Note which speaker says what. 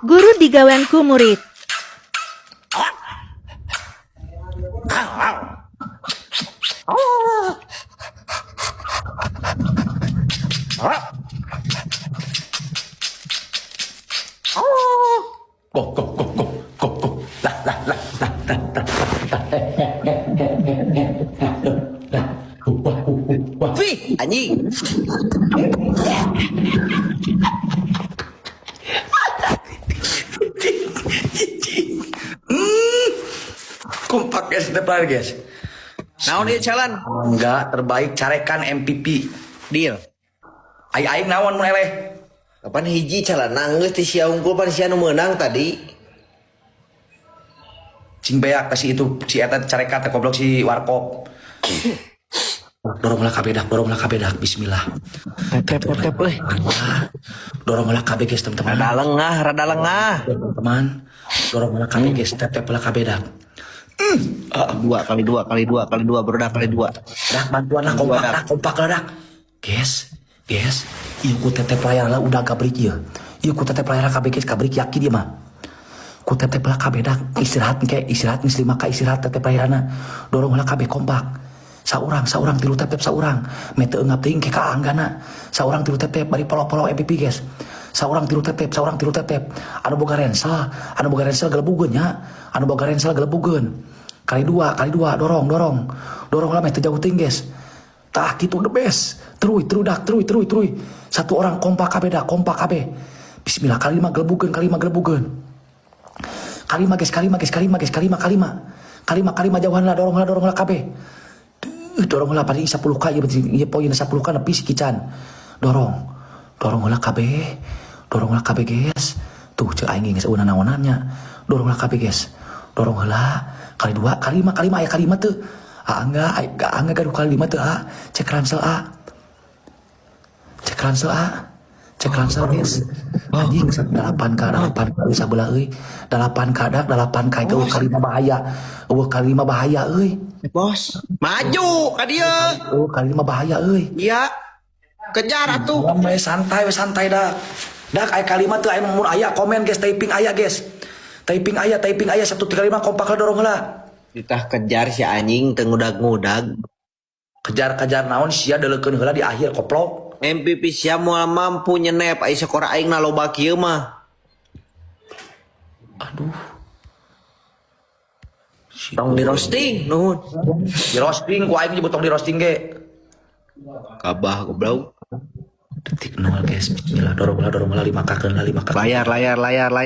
Speaker 1: Guru digawean ku murid.
Speaker 2: Go go go go go go. Lah lah lah lah lah lah lah. Lah. Wah, wah.
Speaker 3: Wih, anjing.
Speaker 2: Kompak guys, depan guys.
Speaker 3: Naon ieu jalan?
Speaker 2: Enggak terbaik carekan MVP.
Speaker 3: Deal.
Speaker 2: Ai aing naon mun eleh.
Speaker 3: Kapan hiji calon nangis ti sia unggul pan sia nu meunang tadi.
Speaker 2: Cing beak kasih itu si eta carekan teh goblok si warkop. Doronglah kabeh dak, doronglah kabeh dak. Bismillah.
Speaker 3: Tep tep tep euy.
Speaker 2: Doronglah kabeh guys teman-teman.
Speaker 3: Rada lengah, rada lengah.
Speaker 2: Teman-teman, doronglah kabeh guys, tep tep lah kabeh dak.
Speaker 3: Dua kali dua kali dua kali dua beroda kali dua.
Speaker 2: Dak bantuan lah kompak dak, kompak lah dak. Guys, guys, ieu ku tetep layar lah udah gabrik ieu. Ieu ku tetep layar kabeh guys, gabrik yakin ieu mah. Ku tetep lah kabeh dak, istirahat engke, istirahat geus 5 ka istirahat tetep layarna. Dorong lah kabeh kompak. Saurang, saurang tilu tetep saurang. Meh teu eungap teuing ke ka anggana. Saurang tilu tetep bari polo-polo MVP guys. Saurang tilu tetep, saurang tilu tetep. Anu boga ransel gelebugeun nya. Anu boga ransel gelebugeun. Kali dua, dorong, dorong. Dorong lah meh teu jauh teuing guys. Tah kitu the best. Teruy, teruy dak, teruy, teruy, teruy. Satu orang kompak kabeh dak, kompak kabeh. Bismillah, kali lima gelebugeun, kali lima gelebugeun. Kali lima guys, kali lima guys, kali lima guys, kali lima, kali lima. Kali lima, kali lima jauhan lah, dorong lah kabeh. Duh, dorong lah paling 10 k ieu ieu poin 10 k nepi si Kican. Dorong. Dorong lah kabeh. Dorong lah kabeh guys. Tuh cek aing geus eueuh naonan nya. Dorong lah kabeh guys. Dorong heula. Kali dua, kali lima, kali lima aya kali lima teu. Ah enggak, enggak gaduh kali lima teu ah. Cek ransel ah. Cek ransel ah. Cek ransel guys. Anjing 8 k 8 k sabelah euy. 8 k dak 8 k eueuh kali lima bahaya. Eueuh kali lima bahaya euy.
Speaker 3: Bos, maju ka dieu.
Speaker 2: Eueuh kali lima bahaya euy.
Speaker 3: Iya. Kejar atuh.
Speaker 2: We santai we santai dak. Dak aya kalimat teu aya mun aya komen guys, typing aya guys. Typing aya, typing aya 135 kompak lah dorong heula.
Speaker 3: Ditah kejar si anjing teu ngudag-ngudag.
Speaker 2: Kejar-kejar naon sia deleukeun heula di akhir koplok.
Speaker 3: MVP sia moal mampu nyenep ai skor aing na loba kieu mah.
Speaker 2: Aduh. Si
Speaker 3: Tong di roasting nuhun.
Speaker 2: Di roasting ku aing nyebut tong di roasting ge.
Speaker 3: Kabah goblok.
Speaker 2: Detik nol guys. Bismillah dorong heula 5 k keun 5 k.
Speaker 3: Layar layar layar layar.